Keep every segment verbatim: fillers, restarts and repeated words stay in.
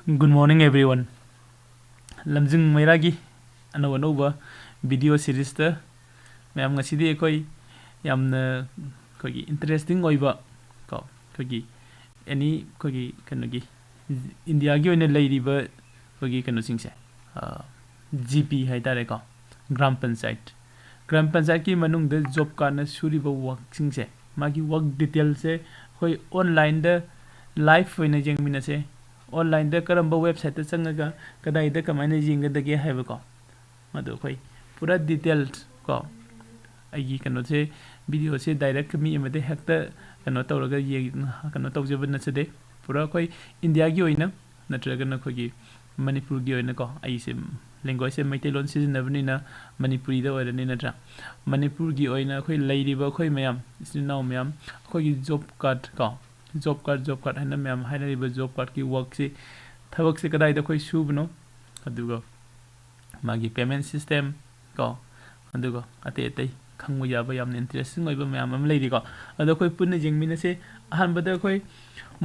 Good morning, everyone. ꯂꯝꯖꯤꯡ ꯃꯩꯔꯥꯒꯤ ꯑꯅꯧ ꯑꯅꯧꯕ video series ꯇ ꯃꯌꯥꯝ, ꯉꯁꯤꯗꯤ ꯑꯩꯈꯣꯏ ꯌꯥꯝꯅ ꯑꯩꯈꯣꯏꯒꯤ interesting ꯑꯣꯏꯕ ꯀꯣ, ꯑꯩꯈꯣꯏꯒꯤ any ꯑꯩꯈꯣꯏꯒꯤ ꯀꯩꯅꯣꯒꯤ India ꯒꯤ ꯑꯣꯏꯅ ꯂꯩꯔꯤꯕ ꯑꯩꯈꯣꯏꯒꯤ ꯀꯩꯅꯣꯁꯤꯡꯁꯦ, ꯑ, G P ꯍꯥꯏ ꯇꯥꯔꯦꯀꯣ, ꯒ꯭ꯔꯥꯝ ꯄꯟꯆꯥꯌꯠ, ꯒ꯭ꯔꯥꯝ ꯄꯟꯆꯥꯌꯠꯀꯤ ꯃꯅꯨꯡꯗ job card ꯅ ꯁꯨꯔꯤꯕ work ꯁꯤꯡꯁꯦ, ꯃꯥꯒꯤ work detail ꯁꯦ ꯑꯩꯈꯣꯏ online ꯗ live ꯑꯣꯏꯅ ꯌꯦꯡꯃꯤꯟꯅꯁꯦ꯫ Online ꯗ ꯀꯔꯝꯕ website ꯇ ꯆꯪꯉꯒ ꯀꯗꯥꯏꯗ ꯀꯃꯥꯏꯅ ꯌꯦꯡꯒꯗꯒꯦ ꯍꯥꯏꯕꯀꯣ, ꯃꯗꯨ ꯑꯩꯈꯣꯏ ꯄꯨꯔꯥ detail ꯀꯣ, ꯑꯩꯒꯤ ꯀꯩꯅꯣꯁꯦ, video ꯁꯦ direct ꯃꯤ ꯑꯃꯗ ꯍꯦꯛꯇ ꯀꯩꯅꯣ ꯇꯧꯔꯒ ꯌꯦꯡ-, ꯀꯩꯅꯣ ꯇꯧꯖꯕ ꯅꯠꯆꯗꯦ꯫ ꯄꯨꯔꯥ ꯑꯩꯈꯣꯏ India ꯒꯤ ꯑꯣꯏꯅ ꯅꯠꯇ꯭ꯔꯒꯅ ꯑꯩꯈꯣꯏꯒꯤ ꯃꯅꯤꯄꯨꯔꯒꯤ ꯑꯣꯏꯅꯀꯣ, ꯑꯩꯁꯦ language ꯁꯦ ꯃꯩꯇꯩꯂꯣꯟ ꯁꯤꯖꯤꯟꯅꯕꯅꯤꯅ ꯃꯅꯤꯄꯨꯔꯤꯗ ꯑꯣꯏꯔꯅꯤ ꯅꯠꯇ꯭ꯔꯥ? ꯃꯅꯤꯄꯨꯔꯒꯤ ꯑꯣꯏꯅ ꯑꯩꯈꯣꯏ ꯂꯩꯔꯤꯕ ꯑꯩꯈꯣꯏ ꯃꯌꯥꯝ, ꯏꯆꯤꯟ ꯏꯅꯥꯎ ꯃꯌꯥꯝ, ꯑꯩꯈꯣꯏꯒꯤ job card ꯀꯣ, job card, job card ꯍꯥꯏꯅ ꯃꯌꯥꯝ ꯍꯥꯏꯅꯔꯤꯕ job card ꯀꯤ work ꯁꯤ, ꯊꯕꯛꯁꯦ ꯀꯗꯥꯏꯗ ꯑꯩꯈꯣꯏ ꯁꯨꯕꯅꯣ, ꯑꯗꯨꯒ ꯃꯥꯒꯤ payment system ꯀꯣ, ꯑꯗꯨꯒ ꯑꯇꯩ ꯑꯇꯩ ꯈꯪꯕ ꯌꯥꯕ ꯌꯥꯝꯅ interesting ꯑꯣꯏꯕ ꯃꯌꯥꯝ ꯑꯃ ꯂꯩꯔꯤꯀꯣ꯫ ꯑꯗꯣ ꯑꯩꯈꯣꯏ ꯄꯨꯟꯅ ꯌꯦꯡꯃꯤꯟꯅꯁꯦ꯫ ꯑꯍꯥꯟꯕꯗ ꯑꯩꯈꯣꯏ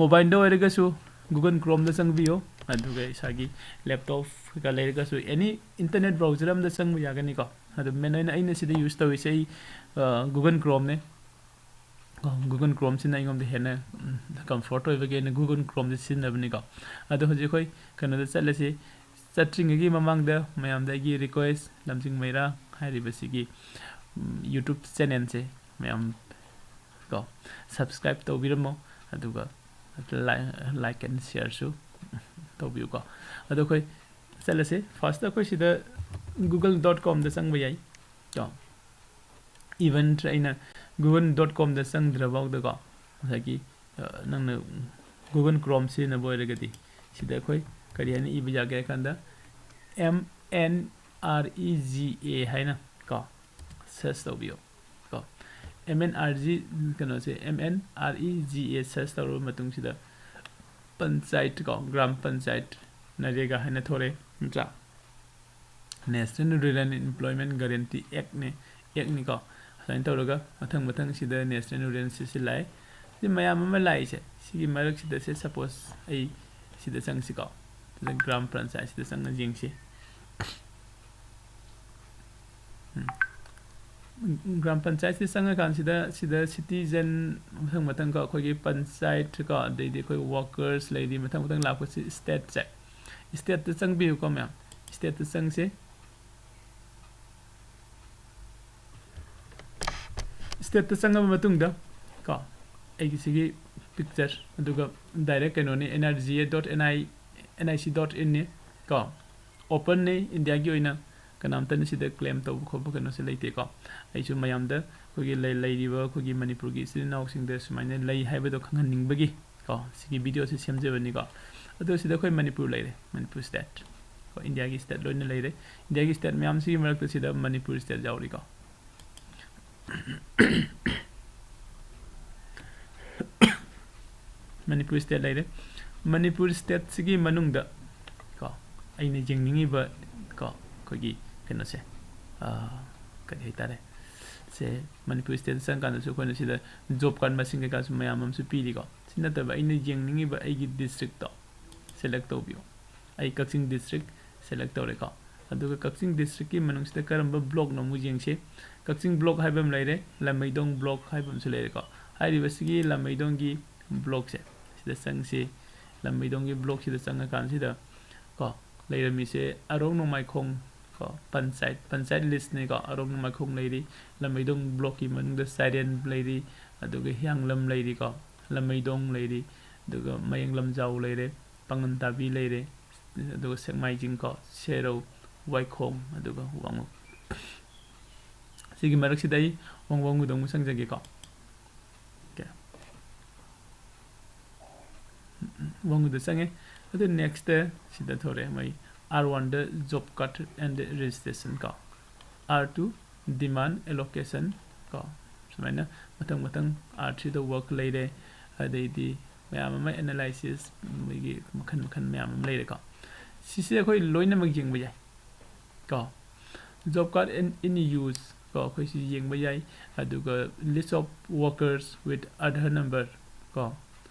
mobile ꯗ ꯑꯣꯏꯔꯒꯁꯨ Google Chrome ꯗ ꯆꯪꯕꯤꯌꯣ, ꯑꯗꯨꯒ ꯏꯁꯥꯒꯤ laptop ꯀꯩꯀꯥ ꯂꯩꯔꯒꯁꯨ any internet browser ꯑꯃꯗ ꯆꯪꯕ ꯌꯥꯒꯅꯤꯀꯣ꯫ ꯑꯗꯣ main ꯑꯣꯏꯅ ꯑꯩꯅ ꯁꯤꯗ use ꯇꯧꯔꯤꯁꯦ ꯑꯩ, ꯑ, Google Chrome ꯅꯦ꯫ ꯀꯣ, Google Chrome ꯁꯤꯅ ꯑꯩꯉꯣꯟꯗ ꯍꯦꯟꯅ, ꯎꯝ, comfort ꯑꯣꯏꯕꯒꯤ ꯑꯩꯅ Google Chrome ꯁꯦ ꯁꯤꯖꯤꯟꯅꯕꯅꯤꯀꯣ꯫ ꯑꯗꯣ ꯍꯧꯖꯤꯛ ꯑꯩꯈꯣꯏ ꯀꯩꯅꯣꯗ ꯆꯠꯂꯁꯤ꯫ ꯆꯠꯇ꯭ꯔꯤꯉꯩꯒꯤ ꯃꯃꯥꯡꯗ ꯃꯌꯥꯝꯗ ꯑꯩꯒꯤ request, ꯂꯝꯖꯤꯡ ꯃꯩꯔꯥ ꯍꯥꯏꯔꯤꯕꯁꯤꯒꯤ, ꯎꯝ, YouTube channel ꯁꯦ ꯃꯌꯥꯝ ꯀꯣ, subscribe ꯇꯧꯕꯤꯔꯝꯃꯣ, ꯑꯗꯨꯒ like, like and share ꯁꯨ ꯇꯧꯕꯤꯌꯨꯀꯣ꯫ ꯑꯗꯣ ꯑꯩꯈꯣꯏ ꯆꯠꯂꯁꯤ꯫ First ꯑꯩꯈꯣꯏ ꯁꯤꯗ google dot com ꯗ ꯆꯪꯕ ꯌꯥꯏ ꯀꯣ꯫ Even ꯑꯩꯅ google dot com ꯗ ꯆꯪꯗ꯭ꯔꯐꯥꯎꯗꯀꯣ, ꯉꯁꯥꯏꯒꯤ, ꯑ, ꯅꯪꯅ Google Chrome ꯁꯤꯖꯤꯟꯅꯕ ꯑꯣꯏꯔꯒꯗꯤ, ꯁꯤꯗ ꯑꯩꯈꯣꯏ ꯀꯔꯤ ꯍꯥꯏꯅ ꯏꯕ ꯌꯥꯒꯦ ꯍꯥꯏ ꯀꯥꯟꯗ, M N R E G A ꯍꯥꯏꯅ ꯀꯣ, search ꯇꯧꯕꯤꯌꯣ ꯀꯣ꯫ M N R G, ꯀꯩꯅꯣꯁꯦ, M N R E G A search ꯇꯧꯔꯕ ꯃꯇꯨꯡꯁꯤꯗ ꯄꯟꯆꯥꯌꯠ ꯀꯣ, ꯒ꯭ꯔꯥꯝ ꯄꯟꯆꯥꯌꯠ ꯅꯔꯦꯒꯥ ꯍꯥꯏꯅ ꯊꯣꯔꯛꯑꯦ, ꯅꯠꯇ꯭ꯔꯥ? National Rural Employment Guarantee Act ꯅꯦ, act ꯅꯤꯀꯣ꯫ ꯑꯗꯨꯃꯥꯏꯅ ꯇꯧꯔꯒ ꯃꯊꯪ ꯃꯊꯪ ꯁꯤꯗ National Rural ꯁꯤ, ꯁꯤ ꯂꯥꯛꯑꯦ꯫ ꯁꯤ ꯃꯌꯥꯝ ꯑꯃ ꯂꯥꯛꯏꯁꯦ, ꯁꯤꯒꯤ ꯃꯔꯛꯁꯤꯗ ꯁꯦ, suppose ꯑꯩ ꯁꯤꯗ ꯆꯪꯁꯤꯀꯣ꯫ ꯁꯤꯗ ꯒ꯭ꯔꯥꯝ ꯄꯟꯆꯥꯌꯠꯁꯤꯗ ꯆꯪꯉ ꯌꯦꯡꯁꯤ꯫ ꯎꯝ꯫ ꯒ꯭ꯔꯥꯝ ꯄꯟꯆꯥꯌꯠꯁꯤꯗ ꯆꯪꯉꯀꯥꯟꯁꯤꯗ ꯁꯤꯗ citizen ꯃꯊꯪ ꯃꯊꯪ ꯀꯣ ꯑꯩꯈꯣꯏꯒꯤ ꯄꯟꯆꯥꯌꯠ ꯀꯣ ꯑꯗꯩꯗꯤ ꯑꯩꯈꯣꯏ workers ꯂꯩꯔꯤ ꯃꯊꯪ ꯃꯊꯪ ꯂꯥꯛꯄꯁꯤ stateꯁꯦ꯫ Stateꯇ ꯆꯪꯕꯤꯌꯨꯀꯣ ꯃꯌꯥꯝ꯫ Stateꯇ ꯆꯪꯁꯤ꯫ Stateꯇ ꯆꯪꯉꯕ ꯃꯇꯨꯡꯗ ꯀꯣ ꯑꯩꯒꯤ ꯁꯤꯒꯤ picture ꯑꯗꯨꯒ direct ꯀꯩꯅꯣꯅꯤ N R G A dot N I N I C dot inꯅꯤ ꯀꯣ꯫ Openꯅꯤ꯫ Indiaꯒꯤ ꯑꯣꯏꯅ ꯀꯅꯥꯝꯇꯅ ꯁꯤꯗ claim ꯇꯧꯕ ꯈꯣꯠꯄ ꯀꯩꯅꯣꯁꯦ ꯂꯩꯇꯦꯀꯣ꯫ ꯑꯩꯁꯨ ꯃꯌꯥꯝꯗ ꯑꯩꯈꯣꯏꯒꯤ ꯂꯩ-, ꯂꯩꯔꯤꯕ ꯑꯩꯈꯣꯏꯒꯤ ꯃꯅꯤꯄꯨꯔꯒꯤ ꯏꯆꯤꯜ ꯏꯅꯥꯎꯁꯤꯡꯗ ꯁꯨꯃꯥꯏꯅ ꯂꯩ ꯍꯥꯏꯕꯗꯣ ꯈꯪꯍꯟꯅꯤꯡꯕꯒꯤ ꯀꯣ ꯁꯤꯒꯤ videoꯁꯦ ꯁꯦꯝꯖꯕꯅꯤꯀꯣ꯫ ꯑꯗꯣ ꯁꯤꯗ ꯑꯩꯈꯣꯏ ꯃꯅꯤꯄꯨꯔ ꯂꯩꯔꯦ, ꯃꯅꯤꯄꯨꯔ state ꯀꯣ꯫ Indiaꯒꯤ state ꯂꯣꯏꯅ ꯂꯩꯔꯦ꯫ Indiaꯒꯤ state ꯃꯌꯥꯝꯁꯤꯒꯤ ꯃꯔꯛꯇ ꯁꯤꯗ ꯃꯅꯤꯄꯨꯔ state ꯌꯥꯎꯔꯤꯀꯣ꯫ ꯃꯅꯤꯄꯨꯔ state ꯂꯩꯔꯦ꯫ ꯃꯅꯤꯄꯨꯔ stateꯁꯤꯒꯤ ꯃꯅꯨꯡꯗ ꯀꯣ ꯑꯩꯅ ꯌꯦꯡꯅꯤꯡꯉꯤꯕ ꯀꯣ ꯑꯩꯈꯣꯏꯒꯤ ꯀꯩꯅꯣꯁꯦ, ꯑꯥ, ꯀꯔꯤ ꯍꯥꯏꯇꯥꯔꯦ, ꯁꯦ ꯃꯅꯤꯄꯨꯔ stateꯇ ꯆꯪꯀꯥꯟꯗꯁꯨ ꯑꯩꯈꯣꯏꯅ ꯁꯤꯗ job card ꯃꯁꯤꯡ ꯀꯩꯀꯥꯁꯨ ꯃꯌꯥꯝ ꯑꯃꯁꯨ ꯄꯤꯔꯤꯀꯣ꯫ ꯁꯤ ꯅꯠꯇꯕ ꯑꯩꯅ ꯌꯦꯡꯅꯤꯡꯉꯤꯕ ꯑꯩꯒꯤ districtꯇꯣ select ꯇꯧꯕꯤꯌꯨ꯫ ꯑꯩ ꯀꯛꯆꯤꯡ district select ꯇꯧꯔꯦꯀꯣ꯫ ꯑꯗꯨꯒ ꯀꯛꯆꯤꯡ districtꯀꯤ ꯃꯅꯨꯡꯁꯤꯗ ꯀꯔꯝꯕ blockꯅꯣ ꯑꯃꯨꯛ ꯌꯦꯡꯁꯤ꯫ ꯀꯛꯆꯤꯡ block ꯍꯥꯏꯕ ꯑꯃ ꯂꯩꯔꯦ, ꯂꯝꯃꯩꯗꯣꯡ block ꯍꯥꯏꯕ ꯑꯃꯁꯨ ꯂꯩꯔꯦꯀꯣ꯫ ꯍꯥꯏꯔꯤꯕꯁꯤꯒꯤ ꯂꯝꯃꯩꯗꯣꯡꯒꯤ blockꯁꯦ ꯁꯤꯗ ꯆꯪꯁꯤ꯫ ꯂꯝꯃꯩꯗꯣꯡꯒꯤ blockꯁꯤꯗ ꯆꯪꯉꯀꯥꯟꯁꯤꯗ ꯀꯣ ꯂꯩꯔꯝꯃꯤꯁꯦ ꯑꯔꯣꯡ ꯅꯣꯡꯃꯥꯏꯈꯣꯡ ꯀꯣ ꯄꯟꯆꯥꯌꯠ, ꯄꯟꯆꯥꯌꯠ listꯅꯤꯀꯣ꯫ ꯑꯔꯣꯡ ꯅꯣꯡꯃꯥꯏꯈꯣꯡ ꯂꯩꯔꯤ, ꯂꯝꯃꯩꯗꯣꯡ blockꯀꯤ ꯃꯅꯨꯡꯗ ꯆꯥꯏꯔꯦꯟ ꯂꯩꯔꯤ, ꯑꯗꯨꯒ ꯍꯤꯌꯥꯡꯂꯝ ꯂꯩꯔꯤꯀꯣ, ꯂꯝꯃꯩꯗꯣꯡ ꯂꯩꯔꯤ, ꯑꯗꯨꯒ ꯃꯌꯥꯡ ꯂꯝꯖꯥꯎ ꯂꯩꯔꯦ, ꯄꯥꯉꯟ ꯇꯥꯕꯤ ꯂꯩꯔꯦ, ꯑꯗꯨꯒ ꯁꯦꯛꯃꯥꯏꯖꯤꯡ ꯀꯣ, ꯁꯦꯔꯧ, ꯋꯥꯏꯈꯣꯡ, ꯑꯗꯨꯒ ꯋꯥꯉꯨ꯫ ꯁꯤꯒꯤ ꯃꯔꯛꯁꯤꯗ ꯑꯩ ꯋꯥꯡ-, ꯋꯥꯡꯉꯨꯗ ꯑꯃꯨꯛ ꯆꯪꯖꯒꯦꯀꯣ꯫ Okay꯫ ꯋꯥꯡꯉꯨꯗ ꯆꯪꯉꯦ꯫ ꯑꯗꯨ next ꯁꯤꯗ ꯊꯣꯔꯛꯑꯦ ꯃꯣꯏ R oneꯗ job card and registration ꯀꯣ, R two demand allocation ꯀꯣ, ꯁꯨꯃꯥꯏꯅ ꯃꯊꯪ ꯃꯊꯪ R threeꯗ work ꯂꯩꯔꯦ, ꯑꯗꯩꯗꯤ ꯃꯌꯥꯝ ꯑꯃ analysis, ꯃꯣꯏꯒꯤ ꯃꯈꯜ ꯃꯈꯜ ꯃꯌꯥꯝ ꯑꯃ ꯂꯩꯔꯦꯀꯣ꯫ ꯁꯤꯁꯦ ꯑꯩꯈꯣꯏ ꯂꯣꯏꯅꯃꯛ ꯌꯦꯡꯕ ꯌꯥꯏ ꯀꯣ꯫ Job card in, in use ꯀꯣ, ꯑꯩꯈꯣꯏ ꯁꯤ ꯌꯦꯡꯕ ꯌꯥꯏ꯫ ꯑꯗꯨꯒ list of workers with Aadhaar number ꯀꯣ,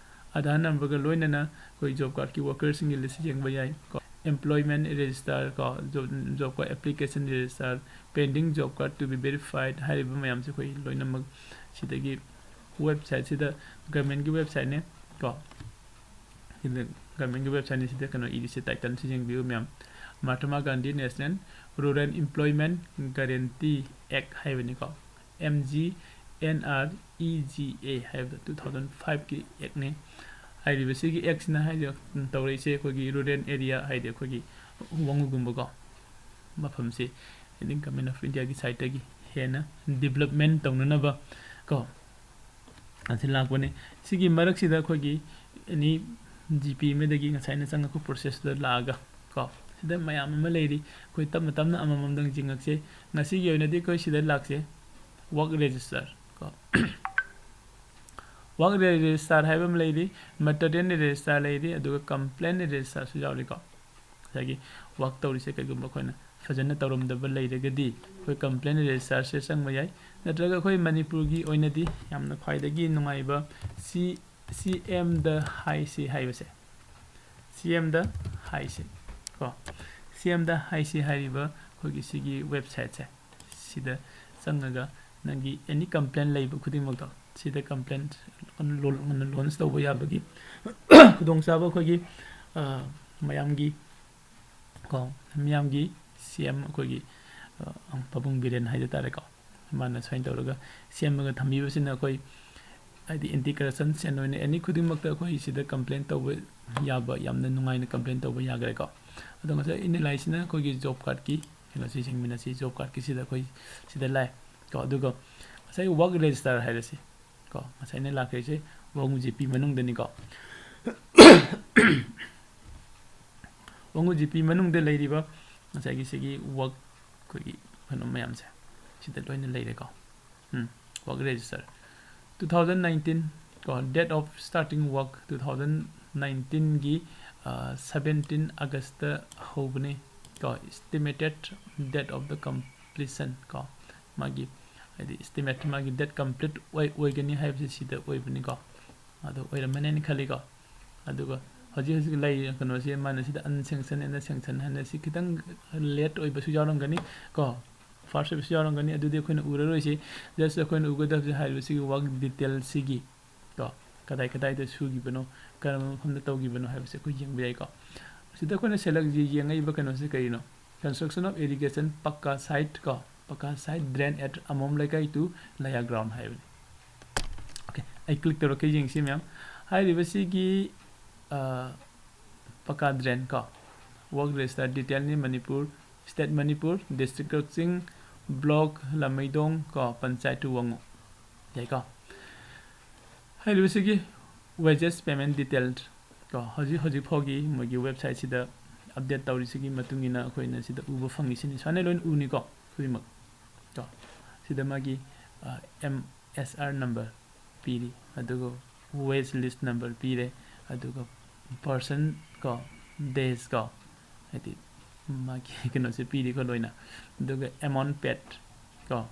ꯑꯥꯙꯥꯔ ꯅꯝꯕꯔꯒ ꯂꯣꯏꯅꯅ ꯑꯩꯈꯣꯏ ꯖꯣꯕ ꯀꯥꯔꯗꯀꯤ ꯋꯥꯀꯔꯁꯤꯡꯒꯤ ꯂꯤꯁ ꯌꯦꯡꯕ ꯌꯥꯏ ꯀꯣ꯫ Employment register ꯀꯣ, job job card application register, pending job card to be verified ꯍꯥꯏꯔꯤꯕ ꯃꯌꯥꯝꯁꯦ ꯑꯩꯈꯣꯏ ꯂꯣꯏꯅꯃꯛ ꯁꯤꯗꯒꯤ ꯋꯦꯕꯁꯥꯏꯠꯁꯤꯗ, ꯒꯃꯦꯟꯒꯤ ꯋꯦꯕꯁꯥꯏꯠꯅꯦ ꯀꯣ꯫ ꯁꯤꯗ ꯒꯃꯦꯟꯒꯤ ꯋꯦꯕꯁꯥꯏꯠꯅꯤ꯫ ꯁꯤꯗ ꯀꯩꯅꯣ ꯏꯔꯤꯁꯦ, ꯇꯥꯏꯇꯜꯁꯤ ꯌꯦꯡꯕꯤꯌꯨ ꯃꯌꯥꯝ꯫ Mahatma Gandhi National Rural Employment Guarantee Act ꯍꯥꯏꯕꯅꯤꯀꯣ, M G N R E G A ꯍꯥꯏꯕꯗꯣ, two thousand five ꯀꯤ ꯑꯦꯛꯅꯤ꯫ ꯍꯥꯏꯔꯤꯕꯁꯤꯒꯤ ꯑꯦꯛꯁꯤꯅ ꯍꯥꯏꯗꯤ ꯇꯧꯔꯛꯏꯁꯦ ꯑꯩꯈꯣꯏꯒꯤ ꯔꯨꯔꯦꯜ ꯑꯦꯔꯤꯌꯥ, ꯍꯥꯏꯗꯤ ꯑꯩꯈꯣꯏꯒꯤ ꯋꯥꯡꯉꯨꯒꯨꯝꯕꯀꯣ ꯃꯐꯝꯁꯤ, ꯍꯥꯏꯗꯤ ꯒꯃꯦꯟ ꯑꯣꯐ ꯏꯟꯗꯤꯌꯥꯒꯤ ꯁꯥꯏꯠꯇꯒꯤ ꯍꯦꯟꯅ ꯗꯤꯕꯂꯞꯃꯦꯟ ꯇꯧꯅꯅꯕ ꯀꯣ, ꯑꯁꯤ ꯂꯥꯛꯄꯅꯤ꯫ ꯁꯤꯒꯤ ꯃꯔꯛꯁꯤꯗ ꯑꯩꯈꯣꯏꯒꯤ ꯑꯦꯅꯤ ꯖꯤ ꯄꯤ ꯑꯃꯗꯒꯤ ꯉꯁꯥꯏꯅ ꯆꯪꯉꯛꯄ ꯄ꯭ꯔꯣꯁꯦꯁꯇꯨꯗ ꯂꯥꯛꯑꯒ ꯀꯣ, ꯁꯤꯗ ꯃꯌꯥꯝ ꯑꯃ ꯂꯩꯔꯤ꯫ ꯑꯩꯈꯣꯏ ꯇꯞꯅ ꯇꯞꯅ ꯑꯃꯃꯝꯗꯪ ꯌꯦꯡꯉꯛꯁꯦ꯫ ꯉꯁꯤꯒꯤ ꯑꯣꯏꯅꯗꯤ ꯑꯩꯈꯣꯏ ꯁꯤꯗ ꯂꯥꯛꯁꯦ, ꯋꯥꯔꯛ ꯔꯦꯖꯤꯁꯇꯔ ꯀꯣ꯫ ꯋꯥꯔꯛ ꯔꯦꯖꯤꯁꯇꯔ ꯍꯥꯏꯕ ꯑꯃ ꯂꯩꯔꯤ, ꯃꯦꯇꯔꯅꯦꯜ ꯔꯦꯖꯤꯁꯇꯔ ꯂꯩꯔꯤ, ꯑꯗꯨꯒ ꯀꯝꯄ꯭ꯂꯦꯟ ꯔꯦꯖꯤꯁꯇꯔꯁꯨ ꯌꯥꯎꯔꯤꯀꯣ꯫ ꯉꯁꯥꯏꯒꯤ ꯋꯥꯔꯛ ꯇꯧꯔꯤꯁꯦ ꯀꯩꯒꯨꯝꯕ ꯑꯩꯈꯣꯏꯅ ꯐꯖꯅ ꯇꯧꯔꯝꯗꯕ ꯂꯩꯔꯒꯗꯤ ꯑꯩꯈꯣꯏ ꯀꯝꯄ꯭ꯂꯦꯟ ꯔꯦꯖꯤꯁꯇꯔꯁꯦ ꯆꯪꯕ ꯌꯥꯏ꯫ ꯅꯠꯇ꯭ꯔꯒ ꯑꯩꯈꯣꯏ ꯃꯅꯤꯄꯨꯔꯒꯤ ꯑꯣꯏꯅꯗꯤ ꯌꯥꯝꯅ ꯈ꯭ꯋꯥꯏꯗꯒꯤ ꯅꯨꯡꯉꯥꯏꯕ ꯁꯤ, ꯁꯤ ꯑꯦꯝꯗ ꯍꯥꯏꯁꯤ ꯍꯥꯏꯕꯁꯦ, ꯁꯤ ꯑꯦꯝꯗ ꯍꯥꯏꯁꯤ ꯀꯣ, ꯁꯤ ꯑꯦꯝꯗ ꯍꯥꯏꯁꯤ ꯍꯥꯏꯔꯤꯕ ꯑꯩꯈꯣꯏꯒꯤ ꯁꯤꯒꯤ ꯋꯦꯕꯁꯥꯏꯠꯁꯦ, ꯁꯤꯗ ꯆꯪꯉꯒ ꯅꯪꯒꯤ ꯑꯦꯅꯤ ꯀꯝꯄ꯭ꯂꯦꯟ ꯂꯩꯕ ꯈꯨꯗꯤꯡꯃꯛꯇꯣ ꯁꯤꯗ ꯀꯝꯄ꯭ꯂꯦꯟ ꯂꯣꯟꯁ ꯇꯧꯕ ꯌꯥꯕꯒꯤ ꯈꯨꯗꯣꯡꯆꯥꯕ ꯑꯩꯈꯣꯏꯒꯤ, ꯑ, ꯃꯌꯥꯝꯒꯤ ꯀꯣ, ꯃꯤꯌꯥꯝꯒꯤ ꯁꯤ ꯑꯦꯝ ꯑꯩꯈꯣꯏꯒꯤ, ꯑ, ꯄꯥꯕꯨꯡ ꯕꯤꯔꯦꯟ ꯍꯥꯏꯖ ꯇꯥꯔꯦꯀꯣ, ꯃꯥꯅ ꯁꯨꯃꯥꯏꯅ ꯇꯧꯔꯒ ꯁꯦꯝꯃꯒ ꯊꯝꯕꯤꯕꯁꯤꯅ ꯑꯩꯈꯣꯏ ꯍꯥꯏꯗꯤ ꯑꯦꯟꯇꯤ ꯀꯔꯞꯁꯟ ꯁꯦꯜ ꯑꯣꯏꯅ ꯑꯦꯅꯤ ꯈꯨꯗꯤꯡꯃꯛꯇ ꯑꯩꯈꯣꯏ ꯁꯤꯗ ꯀꯝꯄ꯭ꯂꯦꯟ ꯇꯧꯕ ꯌꯥꯕ, ꯌꯥꯝꯅ ꯅꯨꯡꯉꯥꯏꯅ ꯀꯝꯄ꯭ꯂꯦꯟ ꯇꯧꯕ ꯌꯥꯈ꯭ꯔꯦꯀꯣ꯫ ꯑꯗꯣ ꯉꯁꯥꯏ ꯑꯩꯅ ꯂꯥꯛꯏꯁꯤꯅ ꯑꯩꯈꯣꯏꯒꯤ ꯖꯣꯕ ꯀꯥꯔꯗꯀꯤ ꯀꯩꯅꯣꯁꯤ ꯌꯦꯡꯃꯤꯟꯅꯁꯤ, ꯖꯣꯕ ꯀꯥꯔꯗꯀꯤꯁꯤꯗ ꯑꯩꯈꯣꯏ ꯁꯤꯗ ꯂꯥꯛꯑꯦ ꯀꯣ꯫ ꯑꯗꯨꯒ ꯉꯁꯥꯏ ꯋꯥꯔꯛ ꯔꯦꯖꯤꯁꯇꯔ ꯍꯥꯏꯔꯁꯤ ꯀꯣ, ꯉꯁꯥꯏꯅ ꯂꯥꯛꯈ꯭ꯔꯤꯁꯦ ꯋꯥꯡꯉꯨ ꯖꯤ ꯄꯤ ꯃꯅꯨꯡꯗꯅꯤꯀꯣ꯫ ꯋꯥꯡꯉꯨ ꯖꯤ ꯄꯤ ꯃꯅꯨꯡꯗ ꯂꯩꯔꯤꯕ ꯉꯁꯥꯏꯒꯤ ꯁꯤꯒꯤ ꯋꯥꯔꯛ ꯑꯩꯈꯣꯏꯒꯤ ꯀꯩꯅꯣ ꯃꯌꯥꯝꯁꯦ ꯁꯤꯗ ꯂꯣꯏꯅ ꯂꯩꯔꯦꯀꯣ꯫ Um, work register. Two thousand nineteen ꯀꯣ, date of starting work two thousand nineteenꯒꯤ, ꯑ, seventeen Augustꯇ ꯍꯧꯕꯅꯤ ꯀꯣ꯫ Estimated date of the completion ꯀꯣ, ꯃꯥꯒꯤ ꯍꯥꯏꯗꯤ estimate, ꯃꯥꯒꯤ date complete ꯑꯣꯏ-, ꯑꯣꯏꯒꯅꯤ ꯍꯥꯏꯕꯁꯤ ꯁꯤꯗ ꯑꯣꯏꯕꯅꯤꯀꯣ꯫ ꯑꯗꯨ ꯑꯣꯏꯔꯝꯃꯅꯦꯅ ꯈꯜꯂꯤꯀꯣ꯫ ꯑꯗꯨꯒ ꯍꯧꯖꯤꯛ ꯍꯧꯖꯤꯛ ꯂꯩꯔꯤꯕ ꯀꯩꯅꯣꯁꯦ, ꯃꯥꯅ ꯁꯤꯗ unsanctioned and sanctioned ꯍꯥꯏꯅ ꯁꯤ ꯈꯤꯇꯪ late ꯑꯣꯏꯕꯁꯨ ꯌꯥꯎꯔꯝꯒꯅꯤ ꯀꯣ, fast ꯑꯣꯏꯕꯁꯨ ꯌꯥꯎꯔꯝꯒꯅꯤ꯫ ꯑꯗꯨꯗꯤ ꯑꯩꯈꯣꯏꯅ ꯎꯔꯔꯣꯏꯁꯤ꯫ Just ꯑꯩꯈꯣꯏꯅ ꯎꯒꯗꯕꯁꯦ ꯍꯥꯏꯔꯤꯕꯁꯤꯒꯤ work detail ꯁꯤꯒꯤ ꯀꯣ, ꯀꯗꯥꯏ ꯀꯗꯥꯏꯗ ꯁꯨꯈꯤꯕꯅꯣ, ꯀꯔꯝꯕ ꯃꯐꯝꯗ ꯇꯧꯈꯤꯕꯅꯣ ꯍꯥꯏꯕꯁꯦ ꯑꯩꯈꯣꯏ ꯌꯦꯡꯕ ꯌꯥꯏꯀꯣ꯫ ꯁꯤꯗ ꯑꯩꯈꯣꯏꯅ select ꯌꯦꯡꯉꯛꯏꯕ ꯀꯩꯅꯣꯁꯦ ꯀꯔꯤꯅꯣ? Construction of irrigation ꯄꯛꯀꯥ site ꯀꯣ, ꯄꯛꯀꯥ site drain at ꯑꯃꯣꯝ ꯂꯩꯀꯥꯏ to ꯂꯩꯌꯥ ground ꯍꯥꯏꯕꯅꯤ꯫ Okay, ꯑꯩ click ꯇꯧꯔꯛꯀꯦ, ꯌꯦꯡꯁꯤ ꯃꯌꯥꯝ꯫ ꯍꯥꯏꯔꯤꯕꯁꯤꯒꯤ, ꯑ, ꯄꯛꯀꯥ drain ꯀꯣ, work register detail ꯅꯤ, ꯃꯅꯤꯄꯨꯔ, state ꯃꯅꯤꯄꯨꯔ, district ꯀꯛꯆꯤꯡ, block ꯂꯝꯃꯩꯗꯣꯡ ꯀꯣ, ꯄꯟꯆꯥꯌꯠ ꯇꯨ ꯋꯥꯉꯨ꯫ ꯌꯥꯏꯀꯣ? ꯍꯥꯏꯔꯤꯕꯁꯤꯒꯤ wages payment detail ꯀꯣ, ꯍꯧꯖꯤꯛ ꯍꯧꯖꯤꯛ ꯐꯥꯎꯒꯤ ꯃꯣꯏꯒꯤ website ꯁꯤꯗ update ꯇꯧꯔꯤꯁꯤꯒꯤ ꯃꯇꯨꯡ ꯏꯟꯅ ꯑꯩꯈꯣꯏꯅ ꯁꯤꯗ ꯎꯕ ꯐꯪꯉꯤꯁꯤꯅꯤ꯫ ꯁꯨꯃꯥꯏꯅ ꯂꯣꯏꯅ ꯎꯅꯤꯀꯣ ꯈꯨꯗꯤꯡꯃꯛ ꯀꯣ꯫ ꯁꯤꯗ ꯃꯥꯒꯤ, ꯑ, M S R number ꯄꯤꯔꯤ, ꯑꯗꯨꯒ wage list number ꯄꯤꯔꯦ, ꯑꯗꯨꯒ person ꯀꯣ, days ꯀꯣ, ꯍꯥꯏꯗꯤ ꯃꯥꯒꯤ ꯀꯩꯅꯣꯁꯦ ꯄꯤꯔꯤꯀꯣ ꯂꯣꯏꯅ꯫ ꯑꯗꯨꯒ amount paid ꯀꯣ,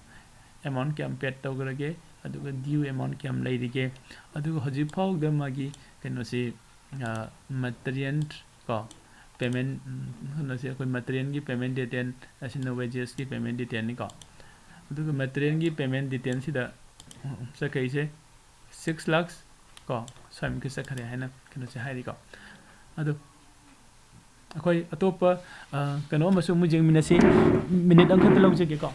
amount ꯀꯌꯥꯝ paid ꯇꯧꯈ꯭ꯔꯒꯦ, ꯑꯗꯨꯒ due amount ꯀꯌꯥꯝ ꯂꯩꯔꯤꯒꯦ, ꯑꯗꯨꯒ ꯍꯧꯖꯤꯛ ꯐꯥꯎꯗ ꯃꯥꯒꯤ ꯀꯩꯅꯣꯁꯤ, ꯑ, material ꯀꯣ, payment, ꯎꯝ, ꯀꯩꯅꯣꯁꯦ ꯑꯩꯈꯣꯏ material ꯒꯤ payment detail, ꯑꯁꯤꯅ wages ꯀꯤ payment detail ꯅꯤꯀꯣ꯫ ꯑꯗꯨꯒ material ꯒꯤ payment detail ꯁꯤꯗ, ꯎꯝ, ꯆꯠꯈꯩꯁꯦ six lakhs ꯀꯣ, ꯁ꯭ꯋꯥꯏꯃꯨꯛꯀꯤ ꯆꯠꯈ꯭ꯔꯦ ꯍꯥꯏꯅ ꯀꯩꯅꯣꯁꯦ ꯍꯥꯏꯔꯤꯀꯣ꯫ ꯑꯗꯨ ꯑꯩꯈꯣꯏ ꯑꯇꯣꯞꯄ, ꯑ, ꯀꯩꯅꯣ ꯑꯃꯁꯨ ꯑꯃꯨꯛ ꯌꯦꯡꯃꯤꯟꯅꯁꯤ꯫ Minute ꯑꯃꯈꯛꯇ ꯂꯧꯖꯒꯦꯀꯣ꯫